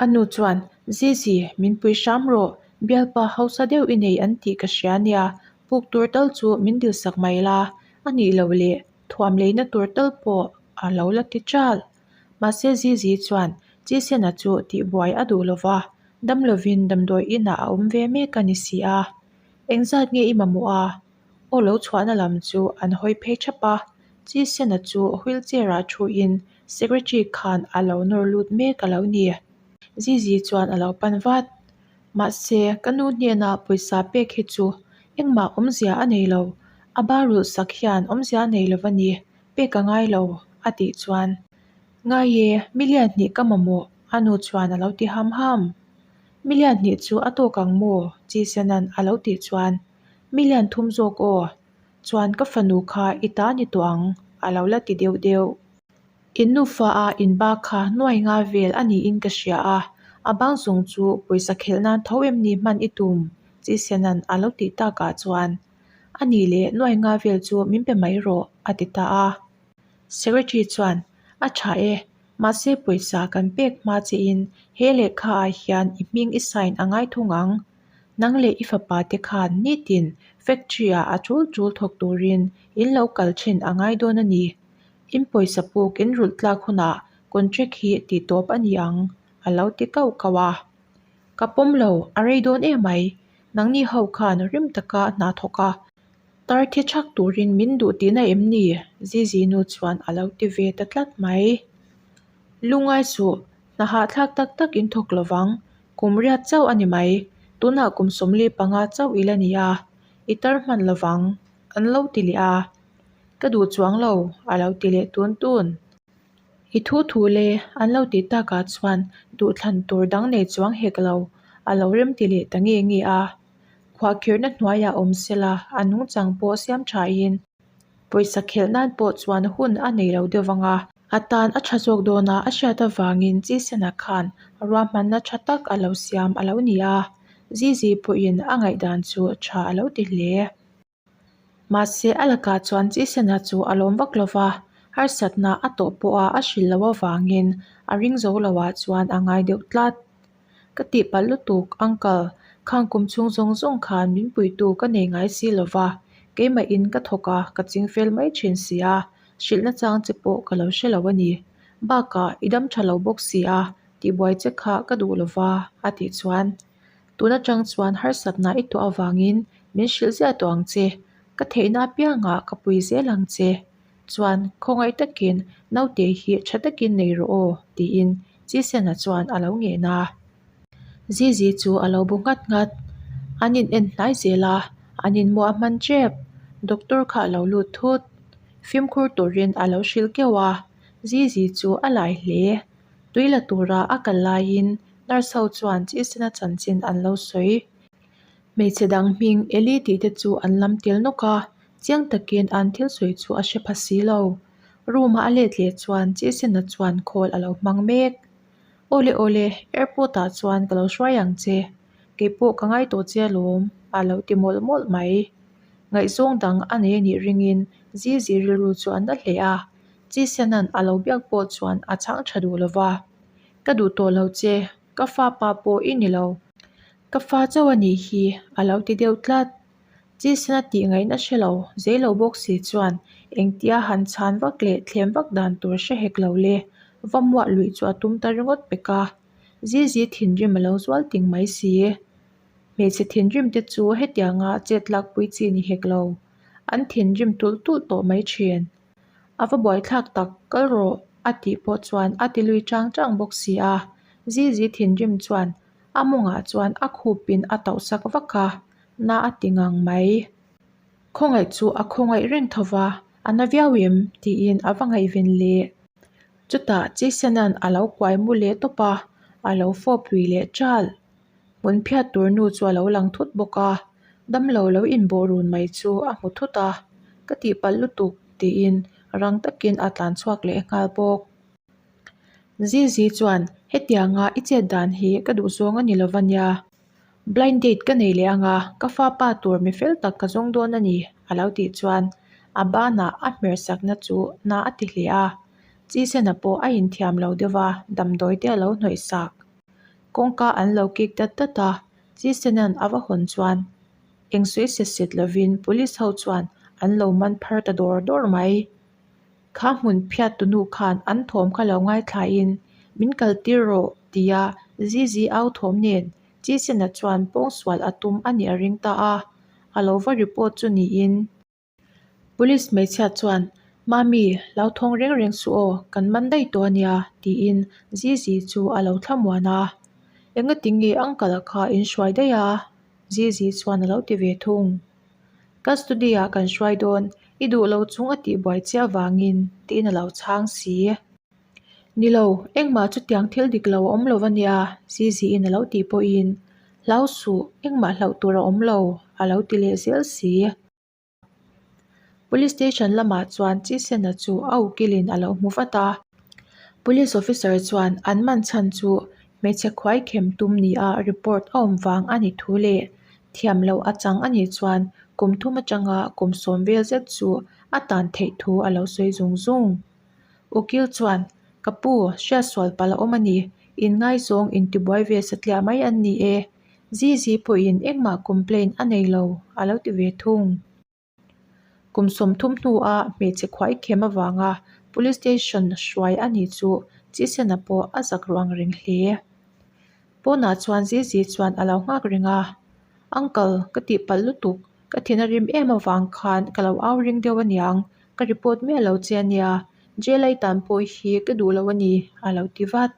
A nu chuan, Zizi, min pui hram rawh, bialpa hausa deuh i nei an tih ka hria nia, puk tur tal chu min dilsak mai la, a nih loh leh thuam leina tur tal pawh a lo la ti ṭal. Mahse Zizi chuan Chisena chu tihbuai a duh lo va, dam lovin damdawi inah a awm ve mek a ni si a. Engzat nge i mamawh a? Aw lo chhuahna lam chu an hawi phei thap a, Chisena chu wheelchair ah thuin secretary khan a lo nawr lut mek a lo ni. Zizi chuan a lo pan vat. Mahse, ka nu hnena pawisa pek hi chu engmah awmzia a nei lo, a ba rulh sak hian awmzia a nei lo a ni, pek a ngai lo, a tih chuan. Ngai e, million hnih ka mamawh, a nu chuan a lo ti ham ham. Million hnih chu a tawk ang maw? Chisena'n a lo tih chuan, Million thum zawk aw, chuan ka fanu kha i ta ni tawh ang, a lo la ti deuh deuh. In nufa a in ba kha nuai nga vel a niin ka hria a, a bang zawng chu pawisa khelh nan tho em ni hman i tum? Chisena'n a lo tih takah chuan, A nih leh nuai nga vel chu min pe mai rawh, a ti ta a. Secretary chuan, A tha e, mahse pawisa kan pek hma chein he lehkha ah hian i hming i sign a ngai thung ang. Nang leh i fapa te khan nitin factory ah a tul tul thawk turin in lo kal thin a ngai dawn a ni. In pawisa puk in rulh tlak hunah contract hi tih tawp a ni ang, a lo ti kauh kauh a. Ka pawm lo, a rei dawn emai. Nangni ho khan rim taka hna thawk a. Tar thi chhak turin min duh tihna em ni? Zizi nu chuan a lo ti ve ta tlat mai. Lungai suh, hna hahthlak tak tak in thawk lo vang. Kum riat chauh a ni mai. Tunah kum 15 chauh i la ni a, i tar hman lo vang, an lo ti leh a. Ka duh chuang lo, a lo ti leh tun tun. I thu thu le, an lo tih takah chuan duhthlan tur dang nei chuang hek lo, a lo rem ti leh ta nge nge a. Khuahkhirhna hnuaiah awm sela a nungchang pawh siam thain pawisa khelh nan pawh chuan hun a nei lo deuh vang a. A tan a tha zawk dawn a, a hriat avangin Chisena khan ruahmanna tha tak a lo siam a lo ni a, Zizi pawhin a ngaihdan chu tha a lo ti hle. Mahse, a lakah chuan Chisena chu a lawm vak lo va, harsatna a tawh pawha a hrilh loh avangin a ring zo loah chuan a ngai deuh tlat. Ka tihpalh lutuk, Uncle, khang kum chhung zawng zawng khan min puitu ka nei ngai si lo va, keimahin ka thawk a, ka ching fel mai thin si a, hrilhna chang che pawh ka lo hre lo a ni. Bakah, i dam tha lo bawk si a, tihbuai che kha ka duh lo va, a tih chuan. Tun atang chuan harsatna i tuah avangin min hrilh ziah tawh ang che, ka theihna apiangah ka pui zel ang che. Chuan khawngaih takin naute hi tha takin nei rawh aw tiin Chisena chuan a lo ngen a. Zizi chu a lo bu nghat nghat. An in en hnai zel a, an in muah hman tep. Doctor kha a lo lut thut. Fimkhur turin a lo hrilh keuh a, Zizi chu a lai hle. Tui la tura a kal laiin Nurse ho chuan Chisena chanchin an lo sawi. Hmeichhe dang hming Eli tih te chu an lam tel nawk a, chiang takin an thil sawi chu a hre pha si lo. Room a a let leh chuan Chisena chuan call a lo hmang mek. Awle awle, airport ah chuan ka lo hruai ang che. Keipawh ka ngai tawh che alawm, a lo ti mawlh mawlh mai. Ngaihzawng dang a nei anih ringin Zizi rilru chu a na hle a, Chisena'n a lo biak pawh chuan a chhang tha duh lova. Ka duh tawh lo che, ka fa pa pawh i ni lo. Ka fa chauh a nih hi, a lo ti deuh tlat. Chisena tih ngaihna hre lo, zei lo bawk si chuan engtia han chhan vak leh thlem vak dan tur hre hek lo le, va muah luih chu a tum ta ringawt pek a. Zizi thinrim a lo zual ting mai si. Hmeichhe thinrim te chu hetianga chet lakpui chi ni hek lo, an thinrim tulh tulh tawh mai thin. A va buaithlak tak, kal rawh a tih pawh chuan a ti lui chang chang bawk si a. Zizi thinrim chuan a mawngah chuan a khupin a tauh sak vak a, na a ti ngang mai. Khawngaih chu a khawngaih reng tho va, a na viau em? tiin a va ngaihven leh. Chutah Chisena'n a lo kuai mu leh tawp a, a lo fawp lui leh ṭal. Hmun phiat tur nu chu a lo lang thut bawk a, damlo lo inbawh run mai chu a hmu thut a, Ka tihpalh lutuk tiin rang takin a tlan chhuak leh nghal bawk. Zizi chuan hetianga i chet dan hi ka duh zawng a ni lo va nia, blind date ka nei leh anga ka fa pa tur mi fel tak ka zawng dawn a ni a lo tih chuan a banah a hmer sakna chu na a ti hle a, Chisena pawh a inthiam lo deuh va, damdawi te a lo hnawih sak. Kawngka an lo kik dat dat a, Chisena'n a va hawn chuan eng sawi set set lovin police ho chuan an lo man phar ta dawr dawr mai. Kha hmun phiat tunu khan an thawm kha lo ngaithlain min kal tir rawh tia Zizi au thawm nen Chisena chuan pawngsual a tum a nih a ring ta a, a lo va report chu niin. Police hmeichhia chuan, Mami, hlauthawng reng reng suh aw, kan man daih tawh a nia, tiin Zizi chu a lo thlamuan a. Engati nge uncle kha in hruai daih a? Zizi chuan a lo ti ve thung. Custody ah kan hruai dawn, i duh lo chung a tih buai chiah vangin, tiin a lo chhang si. Ni lo, engmah chutiang thil dik lo a awm lo a nia, Ziziin a lo tih pawhin, Hlau suh, engmah hlauh tur a awm lo, a lo ti leh zel si. Police station lamah chuan Chisena chu a ukilin a lo hmu vat a. Police officer chuan an man chhan chu hmeichhe khuai khem tum nia report a awm vang a ni thu leh thiam loh a chang a nih chuan kum thum atanga kum sawm vel zet chu a tan theih thu a lo sawi zung zung. Ukil chuan, Ka pu, hriatsual palh a awm a ni, inngaizawng intibuai ve satliah mai an ni e. Zizi pawhin engmah complaint a nei lo, a lo ti ve thung. Kum 30 hnua hmeichhe khuai khem avanga Police Station hruai a nih chu Chisena pawh a zak ruang reng hle. Pawnah chuan Zizi chuan a lo nghak reng a, Uncle, ka tihpalh lutuk, ka thin a rim em avang khan ka lo au ring deuh aniang, ka report miah lo che ania, jail a i tan pawh hi ka duh lo a ni, a lo ti vat.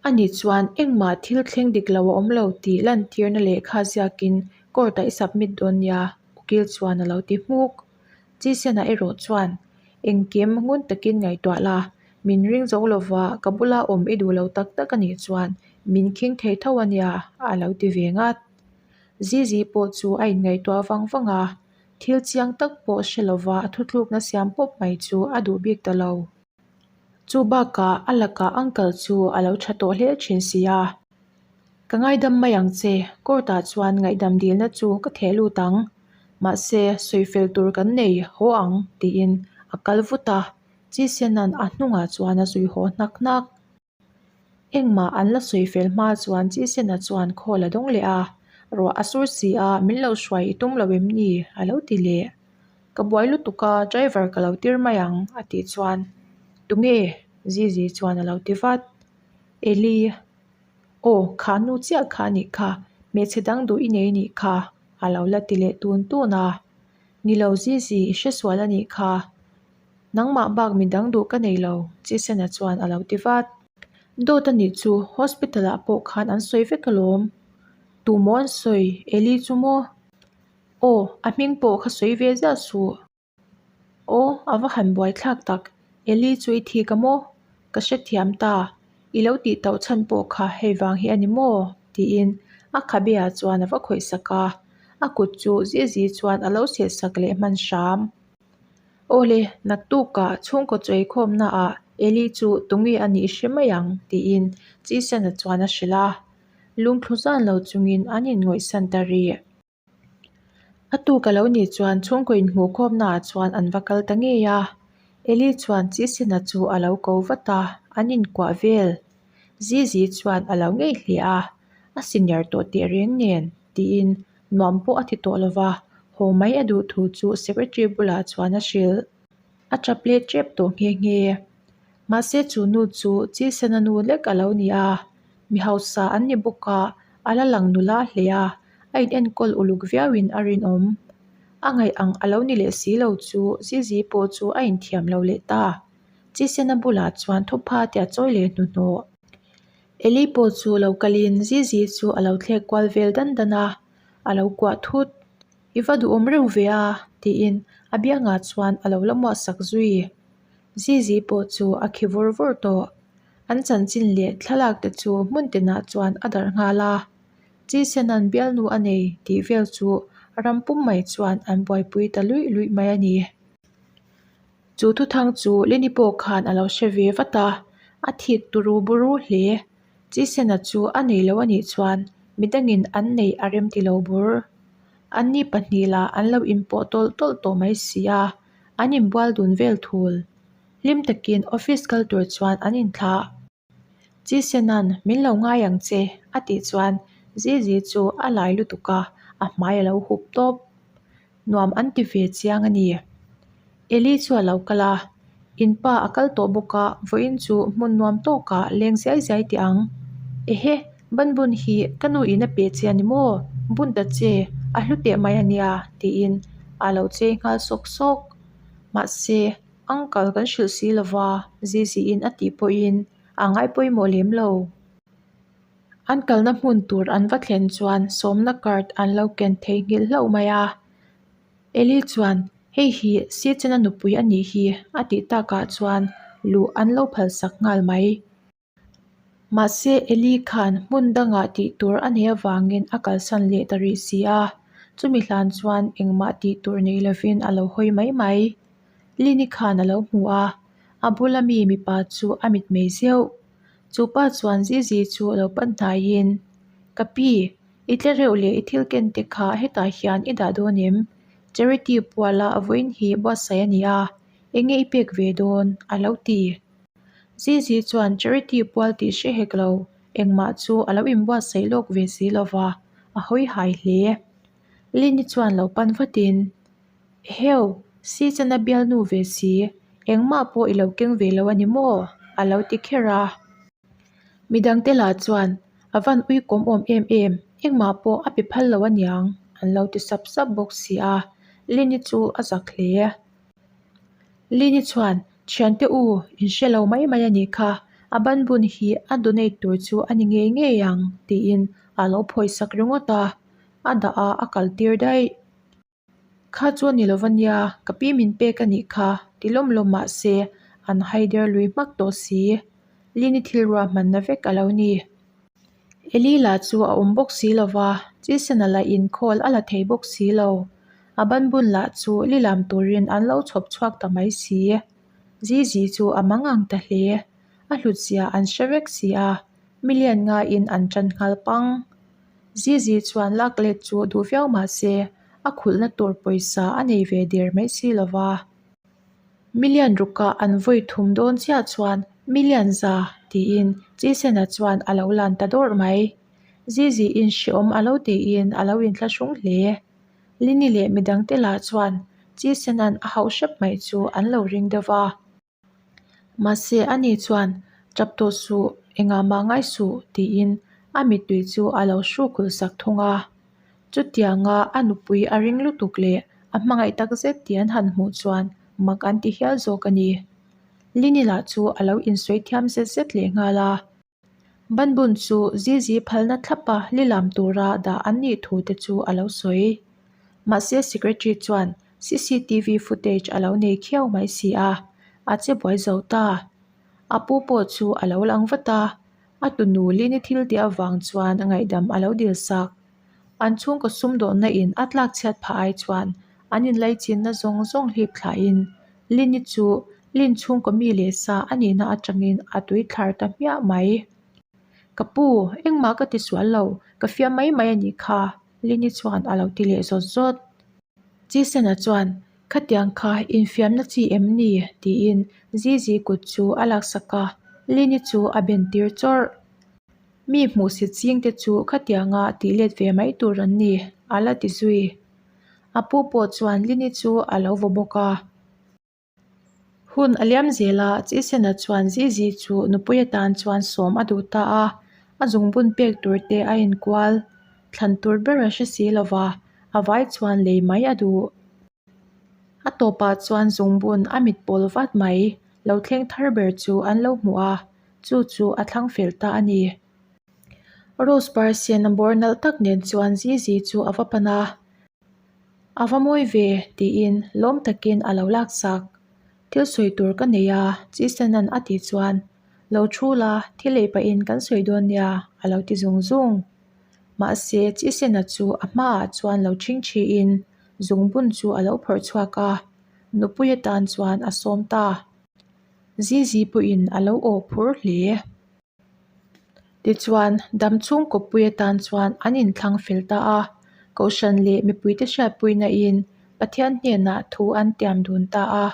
Ani chuan engmah thil thleng dik lo a awm lo tih lantirna lehkha ziakin court ah i submit dawn nia, ukil chuan a lo ti hmuk. Chisena erawh chuan engkim ngun takin ngaihtuah la, min ring zo lova ka bula awm i duh lo tak tak a nih chuan min khing thei tho a nia, a lo ti ve ngat. Zizi pawh chu a inngaihtuah vang vang a, thil chiang tak pawh hre lova thutlukna siam pawp mai chu a duh bik ta lo. Chu bakah a lakah uncle chu a lo tha tawh hle thin si a. Ka ngaidam mai ang che, court ah chuan ngaihdam dilna chu ka theh lut ang. Mahse, sawifel tur kan nei haw ang tiin a kal vut a, Chisena'n a hnungah chuan a zui haw hnak hnak. Engmah an la sawi fel hma chuan Chisena chuan call a dawng leh a, Ruah a sur si a, min lo hruai i tum lo em ni? a lo ti leh. Ka buai lutuk a, driver ka lo tir mai ang a tih chuan Tunge? Zizi chuan a lo ti vat. Eli, Aw, kha nu chiah kha a nih kha, hmeichhe dang duh i nei nih kha a lo la ti leh tun tun a. Ni lo Zizi, i hresual a nih kha. Nangmah bak midang duh ka nei lo, Chisena chuan a lo ti vat. Dawt a nih chu, hospital ah pawh khan an sawi vek alawm. Tu maw an sawi, Eli chu maw? Aw, a hming pawh kha sawi ve ziah suh. Aw, a va han buai thlak tak, Eli chu i thik a maw? Ka hrethiam ta, i lo tih tauh chhan pawh kha hei vang hi a ni maw? tiin a khabe ah chuan a va khawih sak a, a kut chu Zizi chuan a lo seh sak leh hman hram. Awle, naktukah chhungkaw chaweikhawmnaah Eli chu tunge a nih hre mai ang tiin Chisena chuan a hrilh a. Lungthlu zan lo chungin an inngawihsan ta rih. A tuk a lo nih chuan chhungkaw inhmuhkhawmnaah chuan an va kal ta ngei a. Eli chuan Chisena chu a lo ko vat a, an inkuah vel. Zizi chuan a lo ngei hle a, a senior tawh tehreng nen tiin Nuam pawh a ti tawh lo va, haw mai a duh thu chu secretary bulah chuan a hrilh. A tap leh tep tawh nghe nghe. Mahse chu nu chu Chisena nu lek a lo ni a, mi hausa an ni bawk a, a la lang nula hle a, a inenkawl uluk viauin a rinawm. A ngaih ang a lo ni leh si lo chu Zizi pawh chu a inthiam lo leh ta. Chisena bulah chuan thupha te a chawi leh hnuhnawh. Eli pawh chu lo kalin Zizi chu a lo thlek kual vel dan dan a, a lo kuah thut. I va duhawm reuh ve a, tiin a biangah chuan a lo la muah sak zui. Zizi pawh chu a khi vur vur tawh. An chanchin leh thlalak te chu hmun tinah chuan a darh nghal a. Chisena'n bialnu a nei tih vel chu ram pum mai chuan an buaipui ta luih luih mai a ni. Chu thuthang chu Lini pawh khan a lo hre ve vat a, a thik turu buru hle. Chisena chu a nei lo a nih chuan midangin an neih a rem ti lo bur. Anni pahnih lah an lo inpawh tawlh tawlh tawh mai si a, an inbual dun vel thul. Hlim takin office kal tur chuan an inthlah. Chisena'n min lo ngai ang che a tih chuan Zizi chu a lai lutuk a, a hmai a lo hup tawp. Nuam an ti ve chiang a ni. Eli chu a lo kal a, In pa a kal tawh bawk a, vawiin chu hmun nuam tawkah leng ziai ziai teh ang. Ehe, banbun hi ka nu in a pe che a ni maw? Bun ta che, a hlu teh mai a nia, tiin a lo chei nghal sawk sawk. Mahse, uncle kan hrilh si lo va, Ziziin a tih pawhin a ngai pawimawh lem lo. An kalna hmun tur an va thlen chuan sawmna card an lo ken theihnghilh hlauh mai a. Eli chuan, Hei hi Sechena nupui a nih hi a tih takah chuan luh an lo phalsak nghal mai. Mahse Eli khan hmun dangah tih tur a neih avangin a kalsan leh ta rih si a, chumi hlan chuan engmah tih tur nei lovin a lo hawi mai mai. Lini khan a lo hmu a, a bula mi mipa chu a mitmei zeuh. Chu pa chuan Zizi chu a lo pan hnaiin, Ka pi, i tle reuh leh i thil ken te kha hetah hian i dah dawn em? Charity puala vawiin hi buatsaih a ni a, eng nge i pek ve dawn? a lo ti. Zizi chuan Charity pual tih hre hek lo, engmah chu a lo inbuatsaih lawk ve si lo va, a hawi hai hle. Lini chuan lo pan vatin, Eheu, Sicana bialnu ve si, engmah pawh i lo keng ve lo a ni maw? a lo ti kher a. Midangte lah chuan, A van ui kawm awm em em, engmah pawh a pe phal lo aniang, an lo ti sap sap bawk si a, Lini chu a zak hle. Lini chuan, Thiante u, in hre lo mai mai a nih kha, a banbun hi a donate tur chu a ni ngei ngei ang, tiin a lo phawisak ringawt a, a dah a, a kal tir daih. Kha chu a ni lo va nia, ka pi min pek a nih kha, ti lawm lawm mah se an haider lui hmak tawh si. Lini thil ruahmanna vek a lo ni. Eli lah chu a awm bawk si lo va, Chisena lah in call a la thei bawk si lo. A banbun lah chu lilam turin an lo chhawp chhuak ta mai si. Zizi chu a mangang ta hle. A hlutzia an hre vek si a, million ngaiin an tan nghal pang. Zizi chuan lak let chu duh viau mah se, a khulhna tur pawisa a nei ve der mai si lo va. Million rukah an vawi thum dawn chiah chuan million za tiin Chisena chuan a lo lan ta dawrh mai. Ziziin hreawm a lo tiin a lo inthlahrung hle. Lini leh midangte lah chuan Chisena'n a hauh hrep mai chu an lo ring deuh va. Mahse ani chuan, Tap tawh suh, engah mah ngai suh, tiin a mittui chu a lo hruk hul sak thung a. Chutianga a nupui a ring lutuk leh a hmangaih tak zet tih an han hmuh chuan mak an ti hial zawk a ni. Lini lah chu a lo insawi thiam zet zet leh nghal a. Banbun chu Zizi phalna thlapa lilam tura dah an nih thu te chu a lo sawi. Mahse secretary chuan cctv footage a lo nei khiau mai si a, a che buai zo ta. A pu pawh chu a lo lang vat a, a tunu Lini thil tih avang chuan ngaihdam a lo dil sak. An chhungkaw sumdawnna in a tlak chhiat phah ai chuan an inlaichinna zawng zawng hlip thlahin Lini chu Lin chhungkaw mi leh sa a nihna atangin a tui thlar ta hmiah mai. Ka pu, engmah ka ti sual lo, ka fiam mai mai a nih kha, Lini chuan a lo ti leh zawt zawt. Chisena chuan, Khatiang kha infiamna chi em ni? tiin Zizi kut chu a laksak a, Lini chu a ben tir chawrh. Mi hmuhsit ching te chu khatianga tih let ve mai tur an ni, a la ti zui. A pu pawh chuan Lini chu a lo vaw bawk a. Hun a liam zel a, Chisena chuan Zizi chu nupui atan chuan sawm a duh ta a, a zungbun pek tur te a inkual. Thlan tur ber a hre si lo va, a vai chuan lei mai a duh. A tawpah chuan zungbun a mit pawl vat mai, lo thleng thar ber chu an lo hmu a, chu chu a thlang fel ta a ni. Rose par sen bawr nalh tak nen chuan Zizi chu a va pan a, A va mawi ve tiin lawm takin a lo laksak. Thil sawi tur ka nei a, Chisena'n a tih chuan, Lo thu la, thil ei pahin kan sawi dawn nia a lo ti zung zung. Mahse, Chisena chu a hmaah chuan lo ṭhingṭhiin zungbun chu a lo phawrh chhuak a, nupui atan chuan a sawm ta. Zizi pawhin a lo aw phur hle. Tichuan, dam chhung kawppui atan chuan an inthlang fel ta a, Kohhran leh mipuite hriatpuina in Pathian hnenah thu an tiam dun ta a.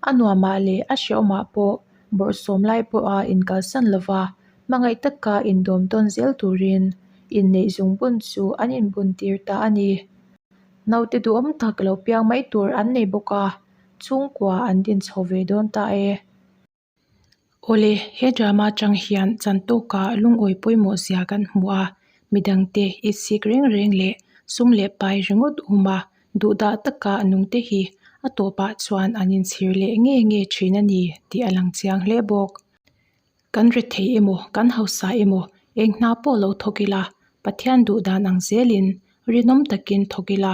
A nuamah leh a hreawmah pawh bawrhsawm lai pawha inkalsan lova. Hmangaih taka indawm tawn zel turin inneih zungbun chu an inbun tir ta a ni. Naute duhawm tak lo piang mai tur an nei bawk a, chhungkua an din chho ve dawn ta e. Awle, he drama atang hian chantawka lungawi pawimawh zia kan hmu a, midangte itsik reng reng leh sum leh pai ringawt um a, duhdah taka nungte hi a tawpah chuan an inchhir leh nge nge thin a ni tih a lang chiang hle bawk. Kan rethei emaw, kan hausa emaw, eng hna pawh lo thawk ila, Pathian duh dan ang zelin rinawm takin thawk ila,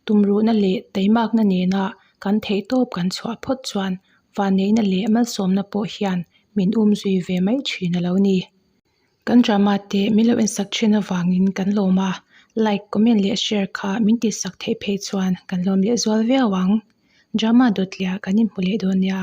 tumruhna leh taimakna nena kan theihtawp kan chhuah phawt chuan vanneihna leh malsawmna pawh hian min umzui ve mai thin a lo ni. Kan drama te min lo ensak thin avangin kan lawm a, like, comment leh share kha min tihsak theih phei chuan kan lawm leh zual viau ang. Drama dawtliah kan inhmu leh dawn nia.